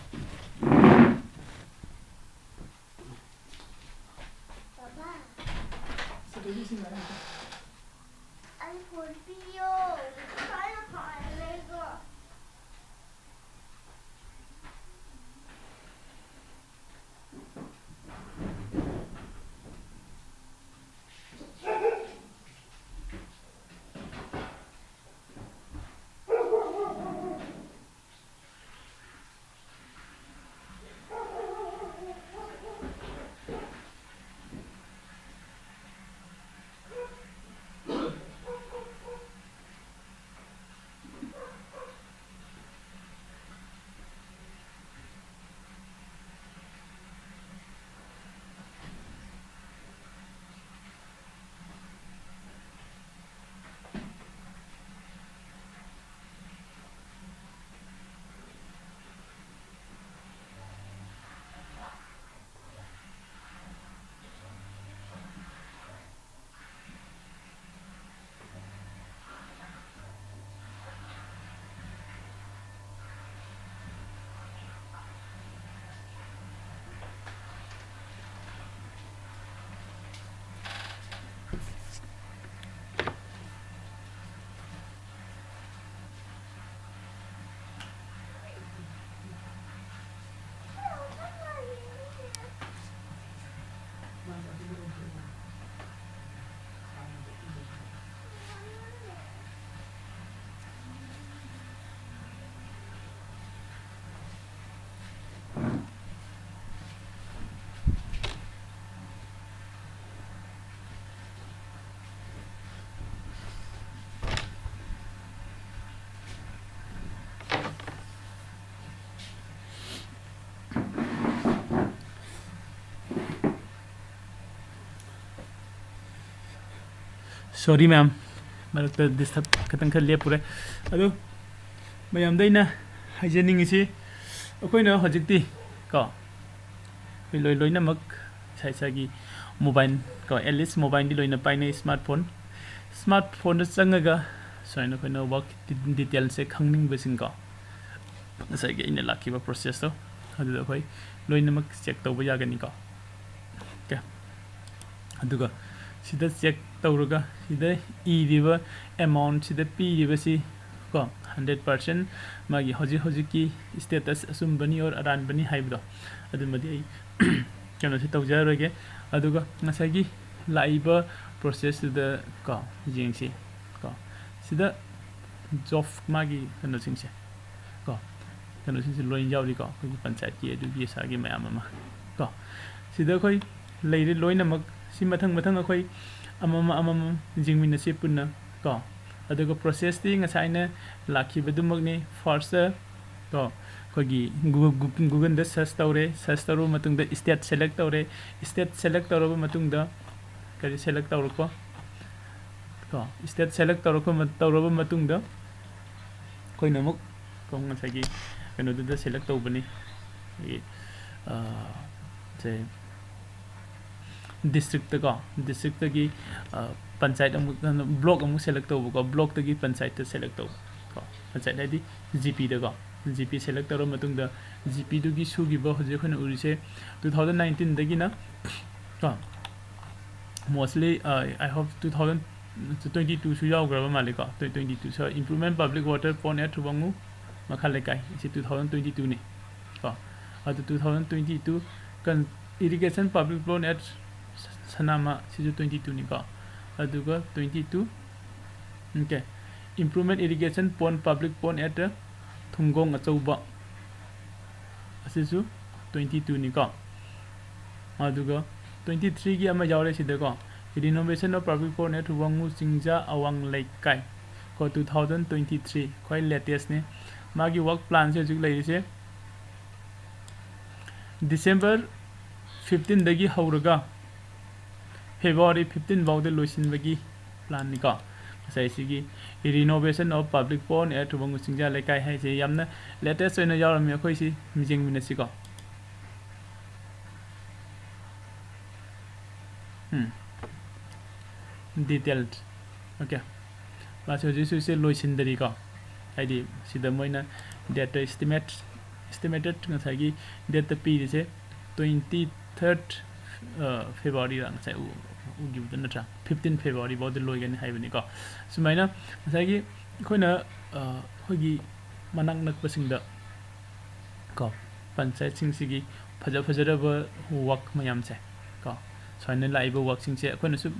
ꯁꯣꯔꯤ ꯃꯌꯥꯝ, ꯃꯔꯛꯇ ꯗꯤꯁꯇꯔꯕ ꯈꯤꯇꯪ ꯈꯔ ꯂꯦꯞꯄꯨꯔꯦ꯫ ꯑꯗꯨ ꯃꯌꯥꯝꯗ ꯑꯩꯅ ꯍꯥꯏꯖꯅꯤꯡꯉꯤꯁꯤ, ꯑꯩꯈꯣꯏꯅ ꯍꯧꯖꯤꯛꯇꯤ ꯀꯣ, ꯑꯩꯈꯣꯏ ꯂꯣꯏ ꯂꯣꯏꯅꯃꯛ ꯏꯁꯥ ꯏꯁꯥꯒꯤ ꯃꯣꯕꯥꯏꯜ ꯀꯣ, ꯑꯦꯠꯂꯤꯁ ꯃꯣꯕꯥꯏꯜꯗꯤ ꯂꯣꯏꯅ ꯄꯥꯏꯅꯩ, ꯁ꯭ꯃꯥꯔꯠ ꯐꯣꯟ꯫ ꯁ꯭ꯃꯥꯔꯠ ꯐꯣꯟꯗ ꯆꯪꯉꯒ ꯁꯨꯃꯥꯏꯅ ꯑꯩꯈꯣꯏꯅ ꯋꯥꯛ ꯗꯤꯇꯦꯜꯁꯦ ꯈꯪꯅꯤꯡꯕꯁꯤꯡꯀꯣ, ꯉꯁꯥꯏꯒꯤ ꯑꯩꯅ ꯂꯥꯛꯈꯤꯕ ꯄ꯭ꯔꯣꯁꯦꯁꯇꯣ ꯑꯗꯨꯗ ꯑꯩꯈꯣꯏ ꯂꯣꯏꯅꯃꯛ ꯆꯦꯛ ꯇꯧꯕ ꯌꯥꯒꯅꯤꯀꯣ꯫ ꯑꯣꯀꯦ, ꯑꯗꯨꯒ ꯁꯤꯗ ꯆꯦꯛ ꯇꯧꯔꯒ ꯁꯤꯗ ꯏꯔꯤꯕ ꯑꯦꯃꯥꯎꯟꯁꯤꯗ ꯄꯤꯔꯤꯕꯁꯤ ꯀꯣ, ꯍꯟꯗ꯭ꯔꯦꯠ ꯄꯥꯔꯁꯦꯟ ꯃꯥꯒꯤ ꯍꯧꯖꯤꯛ ꯍꯧꯖꯤꯛꯀꯤ ꯁ꯭ꯇꯦꯇꯁ ꯑꯆꯨꯝꯕꯅꯤ ꯑꯣꯔ ꯑꯔꯥꯟꯕꯅꯤ ꯍꯥꯏꯕꯗꯣ, ꯑꯗꯨꯃꯗꯤ ꯑꯩ ꯀꯩꯅꯣꯁꯤ ꯇꯧꯖꯔꯔꯣꯏꯒꯦ꯫ ꯑꯗꯨꯒ ꯉꯁꯥꯏꯒꯤ ꯂꯥꯛꯏꯕ ꯄ꯭ꯔꯣꯁꯦꯁꯇꯨꯗ ꯀꯣ, ꯌꯦꯡꯁꯤ ꯀꯣ, ꯁꯤꯗ ꯖꯣꯕ ꯃꯥꯒꯤ ꯀꯩꯅꯣꯁꯤꯡꯁꯦ ꯀꯣ, ꯀꯩꯅꯣꯁꯤꯡꯁꯦ ꯂꯣꯏ ꯌꯥꯎꯔꯤꯀꯣ, ꯑꯩꯈꯣꯏꯒꯤ ꯄꯟꯆꯥꯌꯠꯀꯤ ꯑꯗꯨꯒꯤ ꯑꯁꯥꯒꯤ ꯃꯌꯥꯝ ꯑꯃ ꯀꯣ꯫ ꯁꯤꯗ ꯑꯩꯈꯣꯏ ꯂꯩꯔꯦ ꯂꯣꯏꯅꯃꯛ꯫ ꯁꯤ ꯃꯊꯪ ꯃꯊꯪ ꯑꯩꯈꯣꯏ ꯑꯃꯃꯝ ꯑꯃꯃꯝ ꯌꯦꯡꯃꯤꯟꯅꯁꯤ ꯄꯨꯟꯅ ꯀꯣ꯫ ꯑꯗꯨꯒ ꯄ꯭ꯔꯣꯁꯦꯁꯇꯤ ꯉꯁꯥꯏꯅ ꯂꯥꯛꯈꯤꯕꯗꯨꯃꯛꯅꯤ꯫ ꯐꯥꯔꯁꯇ ꯀꯣ, ꯑꯩꯈꯣꯏꯒꯤ ꯒꯨ-, ꯒꯨ-, ꯒꯨꯒꯜꯗ ꯁꯔꯁ ꯇꯧꯔꯦ꯫ ꯁꯔꯁ ꯇꯧꯔꯕ ꯃꯇꯨꯡꯗ ꯁ꯭ꯇꯦꯠ ꯁꯦꯂꯦꯛ ꯇꯧꯔꯦ꯫ ꯁ꯭ꯇꯦꯠ ꯁꯦꯂꯦꯛ ꯇꯧꯔꯕ ꯃꯇꯨꯡꯗ ꯀꯔꯤ ꯁꯦꯂꯦꯛ ꯇꯧꯔꯛꯄ ꯀꯣ, ꯁ꯭ꯇꯦꯠ ꯁꯦꯂꯦꯛ ꯇꯧꯔꯛꯄ ꯃ-, ꯇꯧꯔꯕ ꯃꯇꯨꯡꯗ ꯑꯩꯈꯣꯏꯅ ꯑꯃꯨꯛ ꯀꯣ, ꯉꯁꯥꯏꯒꯤ ꯀꯩꯅꯣꯗꯨꯗ ꯁꯦꯂꯦꯛ ꯇꯧꯕꯅꯤ꯫ ꯑꯩꯈꯣꯏꯒꯤ, ꯑ, ꯁꯦ, ꯗꯤꯁꯇ꯭ꯔꯤꯛꯇꯀꯣ, ꯗꯤꯁꯇ꯭ꯔꯤꯛꯇꯒꯤ, ꯑ, ꯄꯟꯆꯥꯌꯠ ꯑꯃꯨꯛ, ꯕ꯭ꯂꯣꯛ ꯑꯃꯨꯛ ꯁꯦꯂꯦꯛ ꯇꯧꯕꯀꯣ, ꯕ꯭ꯂꯣꯛꯇꯒꯤ ꯄꯟꯆꯥꯌꯠꯇ ꯁꯦꯂꯦꯛ ꯇꯧꯕ ꯀꯣ, ꯄꯟꯆꯥꯌꯠ ꯍꯥꯏꯗꯤ ꯖꯤ ꯄꯤꯗꯀꯣ, ꯖꯤ ꯄꯤ ꯁꯦꯂꯦꯛ ꯇꯧꯔꯕ ꯃꯇꯨꯡꯗ ꯖꯤ ꯄꯤꯗꯨꯒꯤ ꯁꯨꯈꯤꯕ ꯍꯧꯖꯤꯛ ꯑꯩꯈꯣꯏꯅ ꯎꯔꯤꯁꯦ ꯇꯨ ꯊꯥꯎꯖꯟ ꯅꯥꯏꯟꯇꯤꯟꯗꯒꯤꯅ ꯀꯣ, mostly, ꯑ, I hope two thousand twenty twoꯁꯨ ꯌꯥꯎꯈ꯭ꯔꯕ ꯃꯥꯜꯂꯦꯀꯣ, twenty twenty two, sorry, improvement public water pond at ꯋꯥꯡꯉꯨ ꯃꯈꯥ ꯂꯩꯀꯥꯏ, ꯁꯤ two thousand twenty twoꯅꯤ ꯀꯣ꯫ ꯑꯗꯨ two thousand twenty two ꯀꯟ-, irrigation public pond at ꯁꯅꯥꯃ, ꯁꯤꯁꯨ twenty twoꯅꯤꯀꯣ꯫ ꯑꯗꯨꯒ twenty two, okay, improvement irrigation pond, public pond at ꯊꯨꯡꯒꯣꯡ ꯑꯆꯧꯕ, ꯑꯁꯤꯁꯨ twenty twoꯅꯤꯀꯣ꯫ ꯑꯗꯨꯒ twenty threeꯒꯤ ꯑꯃ ꯌꯥꯎꯔꯦ ꯁꯤꯗꯀꯣ, renovation of public pond at ꯋꯥꯡꯉꯨ ꯆꯤꯡꯖꯥ ꯑꯋꯥꯡ ꯂꯩꯀꯥꯏ ꯀꯣ, two thousand twenty three, ꯈ꯭ꯋꯥꯏ latestꯅꯤ꯫ ꯃꯥꯒꯤ work planꯁꯦ ꯍꯧꯖꯤꯛ ꯂꯩꯔꯤꯁꯦ December fifteenꯗꯒꯤ ꯍꯧꯔꯒ February fifteen ꯐꯥꯎꯗ ꯂꯣꯏꯁꯤꯟꯕꯒꯤ ꯄ꯭ꯂꯥꯟꯅꯤꯀꯣ꯫ ꯉꯁꯥꯏ ꯁꯤꯒꯤ renovation of public pond at ꯊꯧꯕꯪ ꯆꯤꯡꯖꯥ ꯂꯩꯀꯥꯏ ꯍꯥꯏꯁꯦ ꯌꯥꯝꯅ latest ꯑꯣꯏꯅ ꯌꯥꯎꯔꯝꯃꯤ, ꯑꯩꯈꯣꯏ ꯁꯤ ꯌꯦꯡꯃꯤꯟꯅꯁꯤꯀꯣ꯫ ꯎꯝ꯫ Detailed꯫ Okay꯫ ꯃꯥꯁꯦ ꯍꯧꯖꯤꯛ ꯍꯧꯖꯤꯛꯁꯦ ꯂꯣꯏꯁꯤꯟꯗꯔꯤꯀꯣ꯫ ꯍꯥꯏꯗꯤ ꯁꯤꯗ ꯃꯣꯏꯅ date estimate, estimated ꯉꯁꯥꯏꯒꯤ date ꯄꯤꯔꯤꯁꯦ twenty third February ꯔ ꯉꯁꯥꯏ ꯎ-, ꯎꯈꯤꯕꯗ ꯅꯠꯇ꯭ꯔꯥ? Fifteen February ꯐꯥꯎꯗ ꯂꯣꯏꯒꯅꯤ ꯍꯥꯏꯕꯅꯤꯀꯣ꯫ ꯁꯨꯃꯥꯏꯅ ꯉꯁꯥꯏꯒꯤ ꯑꯩꯈꯣꯏꯅ, ꯑ, ꯑꯩꯈꯣꯏꯒꯤ ꯃꯅꯥꯛ ꯅꯛꯄꯁꯤꯡꯗ ꯀꯣ, ꯄꯟꯆꯥꯌꯠꯁꯤꯡꯁꯤꯒꯤ ꯐꯖ ꯐꯖꯔꯕ work ꯃꯌꯥꯝꯁꯦ ꯀꯣ, ꯁꯨꯃꯥꯏꯅ ꯂꯥꯛꯏꯕ workꯁꯤꯡꯁꯦ ꯑꯩꯈꯣꯏꯅꯁꯨ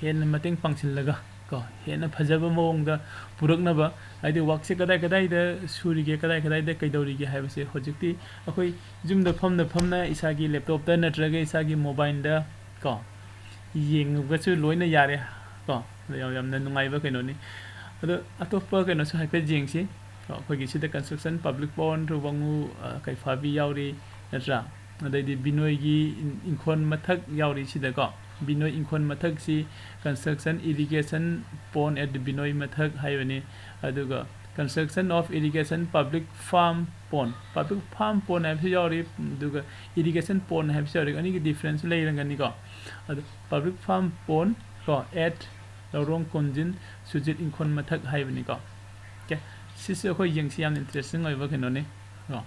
ꯍꯦꯟꯅ ꯃꯇꯦꯡ ꯄꯥꯡꯁꯤꯜꯂꯒ ꯀꯣ, ꯍꯦꯟꯅ ꯐꯖꯕ ꯃꯑꯣꯡꯗ ꯄꯨꯔꯛꯅꯕ, ꯍꯥꯏꯗꯤ workꯁꯦ ꯀꯗꯥꯏ ꯀꯗꯥꯏꯗ ꯁꯨꯔꯤꯒꯦ, ꯀꯗꯥꯏ ꯀꯗꯥꯏꯗ ꯀꯩꯗꯧꯔꯤꯒꯦ ꯍꯥꯏꯕꯁꯦ ꯍꯧꯖꯤꯛꯇꯤ ꯑꯩꯈꯣꯏ ꯌꯨꯝꯗ ꯐꯝꯅ ꯐꯝꯅ ꯏꯁꯥꯒꯤ laptopꯇ ꯅꯠꯇ꯭ꯔꯒ ꯏꯁꯥꯒꯤ mobileꯗ ꯀꯣ, ꯌꯦꯡꯉꯒꯁꯨ ꯂꯣꯏꯅ ꯌꯥꯔꯦ ꯀꯣ꯫ ꯑꯗ ꯌꯥꯝ, ꯌꯥꯝꯅ ꯅꯨꯡꯉꯥꯏꯕ ꯀꯩꯅꯣꯅꯤ꯫ ꯑꯗꯣ ꯑꯇꯣꯞꯄ ꯀꯩꯅꯣꯁꯨ ꯍꯥꯏꯐꯦꯠ ꯌꯦꯡꯁꯤ꯫ ꯀꯣ, ꯑꯩꯈꯣꯏꯒꯤ ꯁꯤꯗ construction, public pond, ꯊꯧꯕꯪ ꯎ, ꯑ, ꯀꯩꯐꯥꯕꯤ ꯌꯥꯎꯔꯤ, ꯅꯠꯇ꯭ꯔꯥ? ꯑꯗꯩꯗꯤ ꯕꯤꯅꯣꯏꯒꯤ ꯏꯟ-, ꯏꯪꯈꯣꯜ ꯃꯊꯛ ꯌꯥꯎꯔꯤ ꯁꯤꯗꯀꯣ꯫ ꯕꯤꯅꯣꯏ ꯏꯪꯈꯣꯜ ꯃꯊꯛꯁꯤ construction irrigation pond at ꯕꯤꯅꯣꯏ ꯃꯊꯛ ꯍꯥꯏꯕꯅꯤ꯫ ꯑꯗꯨꯒ construction of irrigation public farm pond, public farm pond ꯍꯥꯏꯕꯁꯨ ꯌꯥꯎꯔꯤ, ꯑꯗꯨꯒ irrigation pond ꯍꯥꯏꯕꯁꯨ ꯌꯥꯎꯔꯤ꯫ ꯑꯅꯤꯒꯤ difference ꯂꯩꯔꯝꯒꯅꯤꯀꯣ꯫ ꯑꯗꯨ public farm pond ꯀꯣ, at ꯂꯧꯔꯣꯡ ꯀꯣꯟꯖꯤꯟ ꯁꯨꯖꯤꯠ ꯏꯪꯈꯣꯜ ꯃꯊꯛ ꯍꯥꯏꯕꯅꯤꯀꯣ꯫ Okay, ꯁꯤꯁꯨ ꯑꯩꯈꯣꯏ ꯌꯦꯡꯁꯤ, ꯌꯥꯝ interesting ꯑꯣꯏꯕ ꯀꯩꯅꯣꯅꯤ ꯀꯣ꯫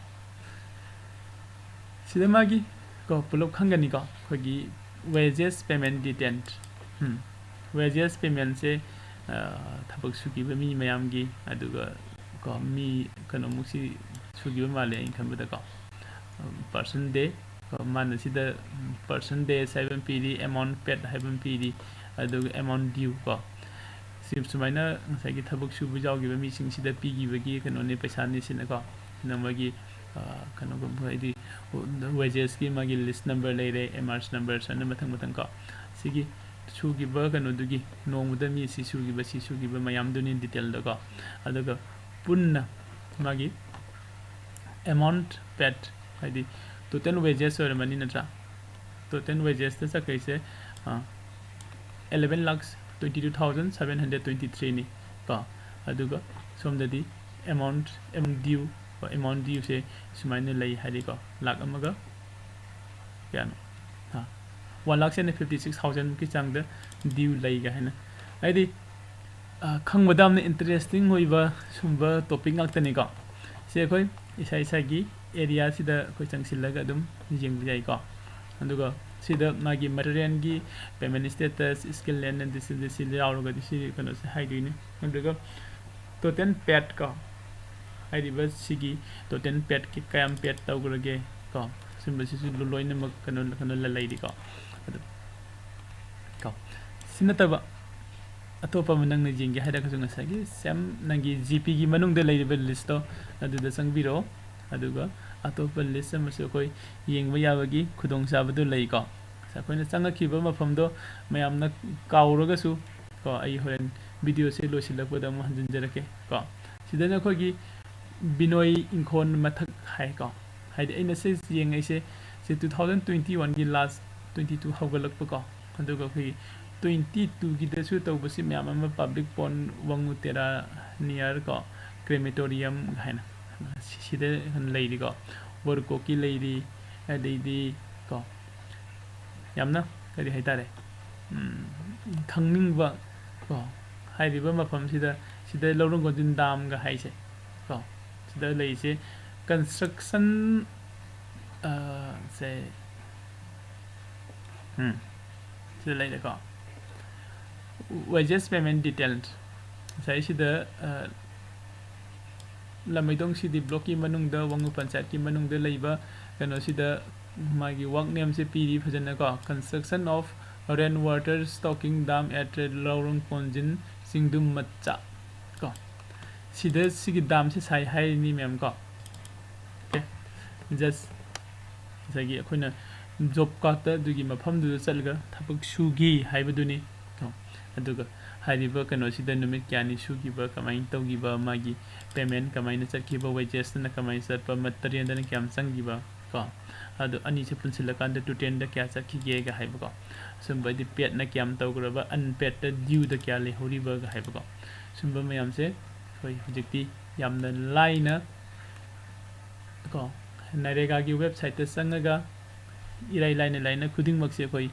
ꯁꯤꯗ ꯃꯥꯒꯤ ꯀꯣ, ꯄꯨꯂꯞ ꯈꯪꯒꯅꯤꯀꯣ, ꯑꯩꯈꯣꯏꯒꯤ wages payment detail꯫ ꯎꯝ, wages paymentꯁꯦ, ꯑ, ꯊꯕꯛ ꯁꯨꯈꯤꯕ ꯃꯤ ꯃꯌꯥꯝꯒꯤ, ꯑꯗꯨꯒ ꯀꯣ, ꯃꯤ ꯀꯩꯅꯣꯃꯨꯛꯁꯤ ꯁꯨꯈꯤꯕ ꯃꯥꯜꯂꯦ ꯑꯩꯅ ꯈꯟꯕꯗꯀꯣ꯫ ꯎꯝ, person day ꯀꯣ, ꯃꯥꯅ ꯁꯤꯗ, ꯎꯝ, person days ꯍꯥꯏꯕ ꯑꯃ ꯄꯤꯔꯤ, amount paid ꯍꯥꯏꯕ ꯑꯃ ꯄꯤꯔꯤ, ꯑꯗꯨꯒ amount due ꯀꯣ꯫ ꯁꯤ ꯁꯨꯃꯥꯏꯅ ꯉꯁꯥꯏꯒꯤ ꯊꯕꯛ ꯁꯨꯕ ꯌꯥꯎꯈꯤꯕ ꯃꯤꯁꯤꯡꯁꯤꯗ ꯄꯤꯈꯤꯕꯒꯤ ꯀꯩꯅꯣꯅꯤ, ꯄꯩꯁꯥꯅꯤ ꯁꯤꯅꯀꯣ꯫ ꯁꯤꯅ ꯃꯣꯏꯒꯤ, ꯑ, ꯀꯩꯅꯣꯒꯨꯝꯕ, ꯍꯥꯏꯗꯤ wagesꯀꯤ ꯃꯥꯒꯤ list number ꯂꯩꯔꯦ, emerge number, ꯁꯨꯃꯥꯏꯅ ꯃꯊꯪ ꯃꯊꯪ ꯀꯣ꯫ ꯁꯤꯒꯤ ꯁꯨꯈꯤꯕ ꯀꯩꯅꯣꯗꯨꯒꯤ, ꯅꯣꯡꯃꯗ ꯃꯤ ꯁꯤ ꯁꯨꯈꯤꯕ, ꯁꯤ ꯁꯨꯈꯤꯕ ꯃꯌꯥꯝꯗꯨꯅꯤ detailꯗꯀꯣ꯫ ꯑꯗꯨꯒ ꯄꯨꯟꯅ ꯃꯥꯒꯤ amount paid, ꯍꯥꯏꯗꯤ total wages ꯑꯣꯏꯔꯝꯃꯅꯤ ꯅꯠꯇ꯭ꯔꯥ? Total wagesꯇ ꯆꯠꯈ꯭ꯔꯤꯁꯦ, ꯑ, eleven lakhs twenty two thousand seven hundred twenty three ꯅꯤ ꯀꯣ꯫ ꯑꯗꯨꯒ ꯁꯣꯝꯗꯗꯤ amount, amount due, amount due ꯁꯦ ꯁꯨꯃꯥꯏꯅ ꯂꯩ ꯍꯥꯏꯗꯤꯀꯣ, ꯂꯥꯛ ꯑꯃꯒ ꯀꯌꯥꯅꯣ? ꯍꯥ, one lakh seven fifty six thousand ꯃꯨꯛꯀꯤ ꯆꯥꯡꯗ due ꯂꯩꯒ ꯍꯥꯏꯅ꯫ ꯍꯥꯏꯗꯤ, ꯑ, ꯈꯪꯕꯗ ꯌꯥꯝꯅ interesting ꯑꯣꯏꯕ ꯁꯨꯝꯕ topic ꯉꯥꯛꯇꯅꯤꯀꯣ꯫ ꯁꯤ ꯑꯩꯈꯣꯏ ꯏꯁꯥ ꯏꯁꯥꯒꯤ area ꯁꯤꯗ ꯑꯩꯈꯣꯏ ꯆꯪꯁꯤꯜꯂꯒ ꯑꯗꯨꯝ ꯌꯦꯡꯕ ꯌꯥꯏꯀꯣ꯫ ꯑꯗꯨꯒ ꯁꯤꯗ ꯃꯥꯒꯤ material ꯒꯤ payment status, skill and disability ꯁꯤ ꯌꯥꯎꯔꯒꯗꯤ ꯁꯤ ꯀꯩꯅꯣꯁꯦ ꯍꯥꯏꯗꯣꯏꯅꯤ꯫ ꯑꯗꯨꯒ total paid ꯀꯣ, ꯍꯥꯏꯔꯤꯕ ꯁꯤꯒꯤ total paid ꯀꯤ ꯀꯌꯥꯝ paid ꯇꯧꯈ꯭ꯔꯒꯦ ꯀꯣ, ꯁꯤꯒꯨꯝꯕꯁꯤꯁꯨ ꯂꯣꯏꯅꯃꯛ ꯀꯩꯅꯣ, ꯀꯩꯅꯣ ꯂꯩꯔꯤꯀꯣ꯫ ꯑꯗꯨ ꯀꯣ, ꯁꯤ ꯅꯠꯇꯕ ꯑꯇꯣꯞꯄ ꯑꯃ ꯅꯪꯅ ꯌꯦꯡꯒꯦ ꯍꯥꯏꯔꯒꯁꯨ ꯉꯁꯥꯏꯒꯤ same ꯅꯪꯒꯤ G P ꯒꯤ ꯃꯅꯨꯡꯗ ꯂꯩꯔꯤꯕ list ꯇꯣ ꯑꯗꯨꯗ ꯆꯪꯕꯤꯔꯛꯑꯣ꯫ ꯑꯗꯨꯒ ꯑꯇꯣꯞꯄ list ꯑꯃꯁꯨ ꯑꯩꯈꯣꯏ ꯌꯦꯡꯕ ꯌꯥꯕꯒꯤ ꯈꯨꯗꯣꯡꯆꯥꯕꯗꯨ ꯂꯩꯀꯣ꯫ ꯑꯩꯈꯣꯏꯅ ꯆꯪꯉꯛꯈꯤꯕ ꯃꯐꯝꯗꯣ ꯃꯌꯥꯝꯅ ꯀꯥꯎꯔꯒꯁꯨ ꯀꯣ, ꯑꯩ ꯍꯣꯔꯦꯟ video ꯁꯦ ꯂꯣꯏꯁꯤꯜꯂꯛꯄꯗ ꯑꯃꯨꯛ ꯍꯟꯖꯤꯟꯖꯔꯛꯀꯦ ꯀꯣ꯫ ꯁꯤꯗꯅ ꯑꯩꯈꯣꯏꯒꯤ ꯕꯤꯅꯣꯏ ꯏꯪꯈꯣꯜ ꯃꯊꯛ ꯍꯥꯏꯀꯣ꯫ ꯍꯥꯏꯗꯤ ꯑꯩꯅ ꯁꯤ ꯌꯦꯡꯉꯛꯏꯁꯦ, ꯁꯤ two thousand twenty one ꯒꯤ last, twenty two ꯍꯧꯒꯠꯂꯛꯄ ꯀꯣ꯫ ꯑꯗꯨꯒ ꯑꯩꯈꯣꯏꯒꯤ twenty two ꯒꯤꯗꯁꯨ ꯇꯧꯕꯁꯤ ꯃꯌꯥꯝ ꯑꯃ public pond, ꯋꯥꯉꯨ ꯇꯦꯔꯥ near ꯀꯣ, crematorium ꯍꯥꯏꯅ ꯁꯤ-, ꯁꯤꯗ ꯂꯩꯔꯤꯀꯣ꯫ ꯕꯣꯔꯀꯣꯛꯀꯤ ꯂꯩꯔꯤ, ꯑꯗꯩꯗꯤ ꯀꯣ, ꯌꯥꯝꯅ ꯀꯔꯤ ꯍꯥꯏꯇꯥꯔꯦ, ꯎꯝ, ꯈꯪꯅꯤꯡꯕ ꯀꯣ, ꯍꯥꯏꯔꯤꯕ ꯃꯐꯝꯁꯤꯗ, ꯁꯤꯗ ꯂꯧꯔꯣꯡ ꯀꯣꯟꯖꯤꯟ dam ꯒ ꯍꯥꯏꯁꯦ ꯀꯣ, ꯁꯤꯗ ꯂꯩꯔꯤꯁꯦ construction, ꯑ, ꯁꯦ, ꯎꯝ, ꯁꯤꯗ ꯂꯩꯔꯦꯀꯣ꯫ Wages payment detail, ꯉꯁꯥꯏ ꯁꯤꯗ, ꯑ, ꯂꯝꯃꯩꯗꯣꯡ C D block ꯀꯤ ꯃꯅꯨꯡꯗ, ꯋꯥꯉꯨ ꯄꯟꯆꯥꯌꯠꯀꯤ ꯃꯅꯨꯡꯗ ꯂꯩꯕ ꯀꯩꯅꯣꯁꯤꯗ ꯃꯥꯒꯤ work name ꯁꯦ ꯄꯤꯔꯤ ꯐꯖꯅꯀꯣ, construction of rain water stocking dam at ꯂꯧꯔꯣꯡ ꯀꯣꯟꯖꯤꯟ ꯆꯤꯡꯗꯨꯝ ꯃꯆꯥ ꯀꯣ꯫ ꯁꯤꯗ ꯁꯤꯒꯤ dam ꯁꯦ ꯁꯥꯏ ꯍꯥꯏꯔꯤꯅꯤ ꯃꯌꯥꯝ ꯀꯣ꯫ Okay, just ꯉꯁꯥꯏꯒꯤ ꯑꯩꯈꯣꯏꯅ job card ꯇ ꯑꯗꯨꯒꯤ ꯃꯐꯝꯗꯨꯗ ꯆꯠꯂꯒ ꯊꯕꯛ ꯁꯨꯈꯤ ꯍꯥꯏꯕꯗꯨꯅꯤ ꯀꯣ꯫ ꯑꯗꯨꯒ ꯍꯥꯏꯔꯤꯕ ꯀꯩꯅꯣꯁꯤꯗ ꯅꯨꯃꯤꯠ ꯀꯌꯥꯅꯤ ꯁꯨꯈꯤꯕ, ꯀꯃꯥꯏꯅ ꯇꯧꯈꯤꯕ, ꯃꯥꯒꯤ payment ꯀꯃꯥꯏꯅ ꯆꯠꯈꯤꯕ, wages ꯇꯅ ꯀꯃꯥꯏꯅ ꯆꯠꯄ, material ꯗꯅ ꯀꯌꯥꯝ ꯆꯪꯈꯤꯕ, ꯀꯣ꯫ ꯑꯗꯨ ꯑꯅꯤꯁꯦ ꯄꯨꯟꯁꯤꯜꯂꯀꯥꯟꯗ ꯇꯣꯇꯦꯜꯗ ꯀꯌꯥ ꯆꯠꯈꯤꯒꯦꯒ ꯍꯥꯏꯕꯀꯣ꯫ ꯁꯨꯝꯕ ꯍꯥꯏꯗꯤ ꯄꯦꯗꯅ ꯀꯌꯥꯝ ꯇꯧꯈ꯭ꯔꯕ, ꯑꯟꯄꯦꯗꯇ ꯗ꯭ꯌꯨꯗ ꯀꯌꯥ ꯂꯩꯍꯧꯔꯤꯕꯒ ꯍꯥꯏꯕꯀꯣ꯫ ꯁꯨꯝꯕ ꯃꯌꯥꯝꯁꯦ ꯑꯩꯈꯣꯏ ꯍꯧꯖꯤꯛꯇꯤ ꯌꯥꯝꯅ ꯂꯥꯏꯅ ꯀꯣ, ꯅꯔꯦꯒꯥꯒꯤ ꯋꯦꯕꯁꯥꯏꯠꯇ ꯆꯪꯉꯒ ꯏꯔꯥꯏ ꯂꯥꯏꯅ ꯂꯥꯏꯅ ꯈꯨꯗꯤꯡꯃꯛꯁꯦ ꯑꯩꯈꯣꯏ,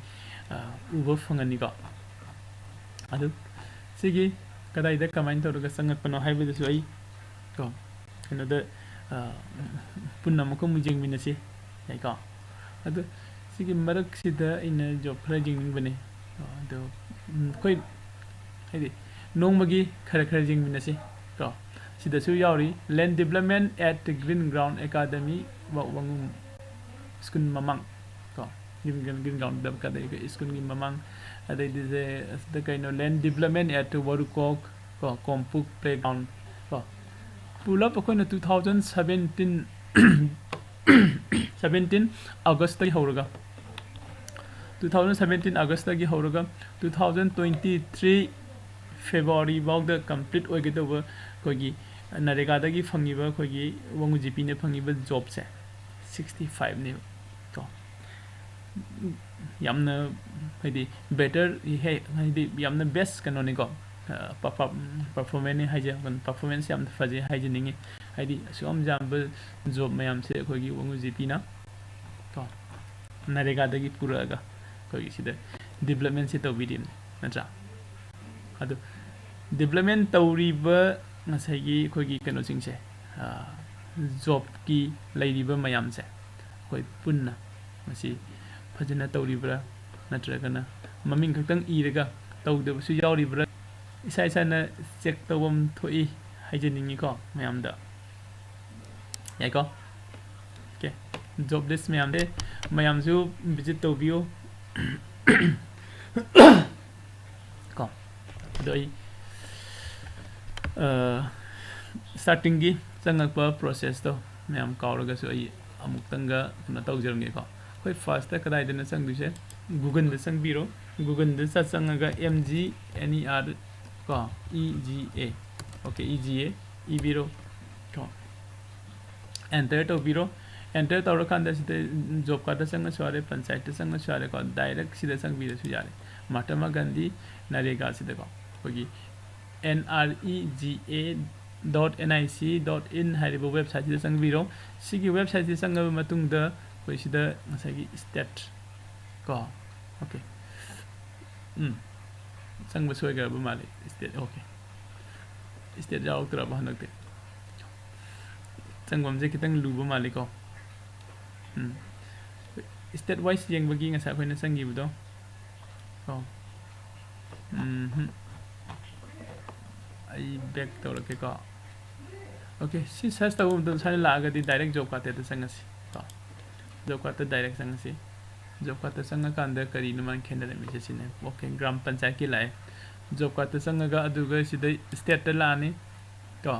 ꯑ, ꯎꯕ ꯐꯪꯍꯟꯅꯤꯀꯣ꯫ ꯑꯗꯨ ꯁꯤꯒꯤ ꯀꯗꯥꯏꯗ ꯀꯃꯥꯏꯅ ꯇꯧꯔꯒ ꯆꯪꯉꯛꯄꯅꯣ ꯍꯥꯏꯕꯗꯨꯁꯨ ꯑꯩ ꯀꯣ, ꯀꯩꯅꯣꯗ, ꯑ, ꯄꯨꯟꯅ ꯑꯃꯨꯛꯀ ꯑꯃꯨꯛ ꯌꯦꯡꯃꯤꯟꯅꯁꯤ꯫ ꯌꯥꯏꯀꯣ? ꯑꯗꯨ ꯁꯤꯒꯤ ꯃꯔꯛꯁꯤꯗ ꯑꯩꯅ ꯖꯣꯕ ꯈꯔ ꯌꯦꯡꯅꯤꯡꯕꯅꯦ꯫ ꯑꯗꯣ, ꯎꯝ, ꯑꯩꯈꯣꯏ ꯍꯥꯏꯗꯤ ꯅꯣꯡꯃꯒꯤ ꯈꯔ ꯈꯔ ꯌꯦꯡꯃꯤꯟꯅꯁꯤ ꯀꯣ꯫ ꯁꯤꯗꯁꯨ ꯌꯥꯎꯔꯤ, Land Development at Green Ground Academy, ꯋꯥ-, ꯋꯥꯉꯨ ꯁ꯭ꯀꯨꯜ ꯃꯃꯥꯡ ꯀꯣ, Green, Green, Green Ground Academy ꯁ꯭ꯀꯨꯜꯒꯤ ꯃꯃꯥꯡ, ꯑꯗꯩꯗꯤ ꯁꯦ, ꯑꯁꯤꯗ ꯀꯩꯅꯣ, Land Development at ꯋꯥꯔꯨꯀꯣꯛ ꯀꯣ, ꯀꯣꯝꯄꯨꯛ Playground ꯀꯣ꯫ ꯄꯨꯂꯞ ꯑꯩꯈꯣꯏꯅ two thousand seventeen, seventeen Augustꯇꯒꯤ ꯍꯧꯔꯒ, two thousand seventeen Augustꯇꯒꯤ ꯍꯧꯔꯒ two thousand twenty-three February ꯐꯥꯎꯗ complete ꯑꯣꯏꯒꯗꯧꯕ ꯑꯩꯈꯣꯏꯒꯤ ꯅꯔꯦꯒꯥꯗꯒꯤ ꯐꯪꯉꯤꯕ, ꯑꯩꯈꯣꯏꯒꯤ ꯋꯥꯉꯨ ꯖꯤꯄꯤꯅ ꯐꯪꯉꯤꯕ ꯖꯣꯕꯁꯦ sixty fiveꯅꯦꯕ ꯀꯣ꯫ ꯌꯥꯝꯅ ꯍꯥꯏꯗꯤ better, ꯍꯦ, ꯍꯥꯏꯗꯤ ꯌꯥꯝꯅ best ꯀꯩꯅꯣꯅꯤꯀꯣ, ꯑ, ꯄ-, ꯄ-, performanceꯅꯤ ꯍꯥꯏꯖ-, performance ꯌꯥꯝꯅ ꯐꯖꯩ ꯍꯥꯏꯖꯅꯤꯡꯉꯤ꯫ ꯍꯥꯏꯗꯤ ꯑꯁꯨꯛ ꯌꯥꯝ ꯌꯥꯝꯕ ꯖꯣꯕ ꯃꯌꯥꯝꯁꯦ ꯑꯩꯈꯣꯏꯒꯤ ꯋꯥꯉꯨ ꯖꯤꯄꯤꯅ ꯀꯣ, ꯅꯔꯦꯒꯥꯗꯒꯤ ꯄꯨꯔꯛꯑꯒ ꯑꯩꯈꯣꯏꯒꯤ ꯁꯤꯗ developmentꯁꯦ ꯇꯧꯕꯤꯔꯤꯕꯅꯤ, ꯅꯠꯇ꯭ꯔꯥ? ꯑꯗꯨ development ꯇꯧꯔꯤꯕ ꯉꯁꯥꯏꯒꯤ ꯑꯩꯈꯣꯏꯒꯤ ꯀꯩꯅꯣꯁꯤꯡꯁꯦ, ꯑ, ꯖꯣꯕꯀꯤ ꯂꯩꯔꯤꯕ ꯃꯌꯥꯝꯁꯦ ꯑꯩꯈꯣꯏ ꯄꯨꯟꯅ ꯃꯁꯤ ꯐꯖꯅ ꯇꯧꯔꯤꯕ꯭ꯔꯥ ꯅꯠꯇ꯭ꯔꯒꯅ ꯃꯃꯤꯡ ꯈꯛꯇꯪ ꯏꯔꯒ ꯇꯧꯗꯕꯁꯨ ꯌꯥꯎꯔꯤꯕ꯭ꯔꯥ, ꯏꯁꯥ ꯏꯁꯥꯅ ꯆꯦꯛ ꯇꯧꯐꯝ ꯊꯣꯛꯏ ꯍꯥꯏꯖꯅꯤꯡꯉꯤꯀꯣ ꯃꯌꯥꯝꯗ꯫ ꯌꯥꯏꯀꯣ? Okay, job list ꯃꯌꯥꯝꯁꯦ ꯃꯌꯥꯝꯁꯨ visit ꯇꯧꯕꯤꯌꯨ꯫ ꯀꯣ, ꯑꯗꯣ ꯑꯩ, ꯑ, startingꯒꯤ ꯆꯪꯉꯛꯄ processꯇꯣ ꯃꯌꯥꯝ ꯀꯥꯎꯔꯒꯁꯨ ꯑꯩ ꯑꯃꯨꯛꯇꯪꯒ ꯀꯩꯅꯣ ꯇꯧꯖꯔꯝꯒꯦꯀꯣ꯫ ꯑꯩꯈꯣꯏ firstꯇ ꯀꯗꯥꯏꯗꯅ ꯆꯪꯗꯣꯏꯁꯦ? Googleꯗ ꯆꯪꯕꯤꯔꯣ꯫ Googleꯗ ꯆ-, ꯆꯪꯉꯒ M G N E R ꯀꯣ, E G A, okay, E G A ꯏꯕꯤꯔꯣ ꯀꯣ, enter ꯇꯧꯕꯤꯔꯣ꯫ ꯑꯦꯟꯇꯔ ꯇꯧꯔꯀꯥꯟꯗ ꯁꯤꯗ ꯖꯣꯕ ꯀꯥꯔꯠꯇ ꯆꯪꯉꯁꯨ ꯌꯥꯔꯦ, ꯄꯟꯆꯥꯌꯠꯇ ꯆꯪꯉꯁꯨ ꯌꯥꯔꯦꯀꯣ, ꯗꯥꯏꯔꯦꯛ ꯁꯤꯗ ꯆꯪꯕꯤꯔꯁꯨ ꯌꯥꯔꯦ꯫ ꯃꯍꯥꯇꯃꯥ ꯒꯥꯟꯙꯤ ꯅꯔꯦꯒꯥꯁꯤꯗꯀꯣ ꯑꯩꯈꯣꯏꯒꯤ N R E G A dot N I C dot in ꯍꯥꯏꯔꯤꯕ ꯋꯦꯕꯁꯥꯏꯠꯁꯤꯗ ꯆꯪꯕꯤꯔꯣ꯫ ꯁꯤꯒꯤ ꯋꯦꯕꯁꯥꯏꯠꯁꯤꯗ ꯆꯪꯉꯕ ꯃꯇꯨꯡꯗ ꯑꯩꯈꯣꯏ ꯁꯤꯗ ꯉꯁꯥꯏꯒꯤ ꯁ꯭ꯇꯦꯠ ꯀꯣ, ꯑꯣꯀꯦ, ꯎꯝ, ꯆꯪꯕ ꯁꯣꯏꯈ꯭ꯔꯕ ꯃꯥꯜꯂꯦ꯫ ꯁ꯭ꯇꯦꯠ, ꯑꯣꯀꯦ, ꯁ꯭ꯇꯦꯠ ꯌꯥꯎꯔꯛꯇ꯭ꯔꯕ ꯍꯟꯗꯛꯇꯤ꯫ ꯆꯪꯐꯝꯁꯦ ꯈꯤꯇꯪ ꯂꯨꯕ ꯃꯥꯜꯂꯤꯀꯣ꯫ ꯎꯝ, ꯁ꯭ꯇꯦꯠ ꯋꯥꯏꯁ ꯌꯦꯡꯕꯒꯤ ꯉꯁꯥꯏ ꯑꯩꯈꯣꯏꯅ ꯆꯪꯈꯤꯕꯗꯣ꯫ ꯑꯣ, ꯎꯝ, ꯑꯩ ꯕꯦꯛ ꯇꯧꯔꯛꯀꯦꯀꯣ꯫ ꯑꯣꯀꯦ, ꯁꯤ ꯁꯔꯆ ꯇꯧꯕ ꯃꯇꯝꯗ ꯁꯨꯃꯥꯏꯅ ꯂꯥꯛꯑꯒꯗꯤ ꯗꯥꯏꯔꯦꯛ ꯖꯣꯕ ꯀꯥꯔꯠꯇ ꯆꯪꯉꯁꯤ ꯀꯣ꯫ ꯖꯣꯕ ꯀꯥꯔꯠꯇ ꯗꯥꯏꯔꯦꯛ ꯆꯪꯉꯁꯤ꯫ ꯖꯣꯕ ꯀꯥꯔꯠꯇ ꯆꯪꯉꯀꯥꯟꯗ ꯀꯔꯤꯅꯣ ꯃꯥꯅ ꯈꯦꯠꯅꯔꯝꯃꯤꯁꯦ ꯁꯤꯅꯦ꯫ ꯑꯣꯀꯦ, ꯒ꯭ꯔꯥꯝ ꯄꯟꯆꯥꯌꯠꯀꯤ ꯂꯥꯛꯑꯦ꯫ ꯖꯣꯕ ꯀꯥꯔꯠꯇ ꯆꯪꯉꯒ ꯑꯗꯨꯒ ꯁꯤꯗ ꯁ꯭ꯇꯦꯠꯇ ꯂꯥꯛꯑꯅꯤ ꯀꯣ꯫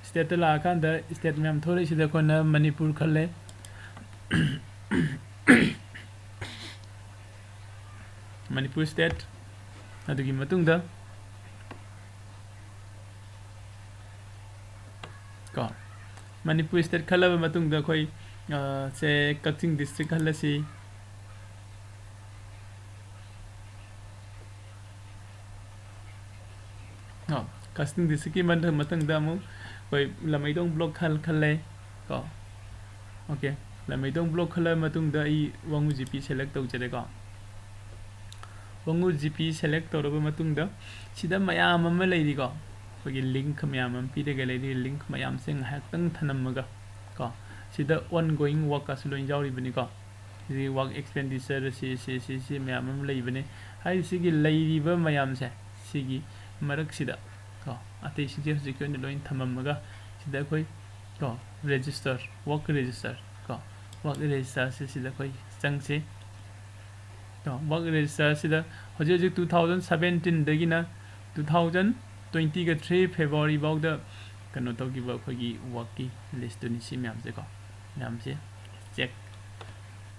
ꯁ꯭ꯇꯦꯠꯇ ꯂꯥꯛꯑꯀꯥꯟꯗ ꯁ꯭ꯇꯦꯠ ꯃꯌꯥꯝ ꯊꯣꯛꯂꯛꯏꯁꯤꯗ ꯑꯩꯈꯣꯏꯅ ꯃꯅꯤꯄꯨꯔ ꯈꯜꯂꯦ꯫ ꯃꯅꯤꯄꯨꯔ ꯁ꯭ꯇꯦꯠ꯫ ꯑꯗꯨꯒꯤ ꯃꯇꯨꯡꯗ ꯀꯣ, ꯃꯅꯤꯄꯨꯔ ꯁ꯭ꯇꯦꯠ ꯈꯜꯂꯕ ꯃꯇꯨꯡꯗ ꯑꯩꯈꯣꯏ, ꯑ, ꯁꯦ ꯀꯛꯆꯤꯡ ꯗꯤꯁꯇ꯭ꯔꯤꯛ ꯈꯜꯂꯁꯤ꯫ ꯑꯣ, ꯀꯛꯆꯤꯡ ꯗꯤꯁꯇ꯭ꯔꯤꯛꯀꯤ ꯃꯊꯪ, ꯃꯊꯪꯗ ꯑꯃꯨꯛ ꯑꯩꯈꯣꯏ ꯂꯝꯃꯩꯗꯣꯡ ꯕ꯭ꯂꯣꯛ ꯈꯜ-, ꯈꯜꯂꯦ ꯀꯣ꯫ ꯑꯣꯀꯦ, ꯂꯝꯃꯩꯗꯣꯡ ꯕ꯭ꯂꯣꯛ ꯈꯜꯂ ꯃꯇꯨꯡꯗ ꯑꯩ ꯋꯥꯉꯨ ꯖꯤ ꯄꯤ ꯁꯦꯂꯦꯛ ꯇꯧꯖꯔꯦꯀꯣ꯫ ꯋꯥꯉꯨ ꯖꯤ ꯄꯤ ꯁꯦꯂꯦꯛ ꯇꯧꯔꯕ ꯃꯇꯨꯡꯗ ꯁꯤꯗ ꯃꯌꯥꯝ ꯑꯃ ꯂꯩꯔꯤꯀꯣ, ꯑꯩꯈꯣꯏꯒꯤ ꯂꯤꯡꯛ ꯃꯌꯥꯝ ꯑꯃ ꯄꯤꯔꯒ ꯂꯩꯔꯤ꯫ ꯂꯤꯡꯛ ꯃꯌꯥꯝꯁꯦ ꯉꯥꯏꯍꯥꯛꯇꯪ ꯊꯅꯝꯃꯒ ꯀꯣ, ꯁꯤꯗ ongoing work ꯀꯁꯨ ꯂꯣꯏ ꯌꯥꯎꯔꯤꯕꯅꯤꯀꯣ꯫ ꯁꯤ work expenditure ꯁꯤ, ꯁꯤ, ꯁꯤ, ꯁꯤ ꯃꯌꯥꯝ ꯑꯃ ꯂꯩꯕꯅꯦ꯫ ꯍꯥꯏꯗꯤ ꯁꯤꯒꯤ ꯂꯩꯔꯤꯕ ꯃꯌꯥꯝꯁꯦ, ꯁꯤꯒꯤ ꯃꯔꯛꯁꯤꯗ ꯀꯣ, ꯑꯇꯩꯁꯤꯡꯁꯦ ꯍꯧꯖꯤꯛꯀꯤ ꯑꯣꯏꯅ ꯂꯣꯏ ꯊꯝꯃꯝꯃꯒ ꯁꯤꯗ ꯑꯩꯈꯣꯏ ꯀꯣ, register, work register ꯀꯣ, work register ꯁꯤ ꯁꯤꯗ ꯑꯩꯈꯣꯏ ꯆꯪꯁꯤ꯫ ꯀꯣ, work register ꯁꯤꯗ ꯍꯧꯖꯤꯛ ꯍꯧꯖꯤꯛ two thousand seventeen ꯗꯒꯤꯅ two thousand twenty ꯒ three February ꯐꯥꯎꯗ ꯀꯩꯅꯣ ꯇꯧꯈꯤꯕ ꯑꯩꯈꯣꯏꯒꯤ work ꯀꯤ list ꯇꯨꯅꯤ ꯁꯤ ꯃꯌꯥꯝꯁꯦꯀꯣ꯫ ꯃꯌꯥꯝꯁꯦ check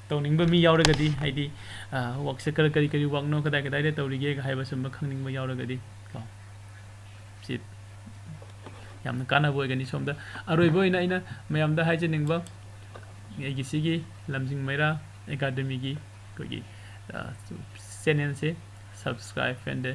ꯇꯧꯅꯤꯡꯕ ꯃꯤ ꯌꯥꯎꯔꯒꯗꯤ, ꯍꯥꯏꯗꯤ, ꯑ, work ꯁꯦ ꯀꯔꯤ, ꯀꯔꯤ, ꯀꯔꯤ work ꯅꯣ, ꯀꯗꯥꯏ, ꯀꯗꯥꯏꯗ ꯇꯧꯔꯤꯒꯦ ꯍꯥꯏꯕ ꯁꯨꯝꯕ ꯈꯪꯅꯤꯡꯕ ꯌꯥꯎꯔꯒꯗꯤ ꯀꯣ, ꯁꯤ ꯌꯥꯝꯅ ꯀꯥꯟꯅꯕ ꯑꯣꯏꯒꯅꯤ꯫ ꯁꯣꯝꯗ ꯑꯔꯣꯏꯕ ꯑꯣꯏꯅ ꯑꯩꯅ ꯃꯌꯥꯝꯗ ꯍꯥꯏꯖꯅꯤꯡꯕ, ꯑꯩꯒꯤ ꯁꯤꯒꯤ ꯂꯝꯖꯤꯡ ꯃꯩꯔꯥ ꯑꯦꯀꯥꯗꯃꯤꯒꯤ ꯑꯩꯈꯣꯏꯒꯤ ꯆꯦꯅꯦꯜꯁꯦ subscribe and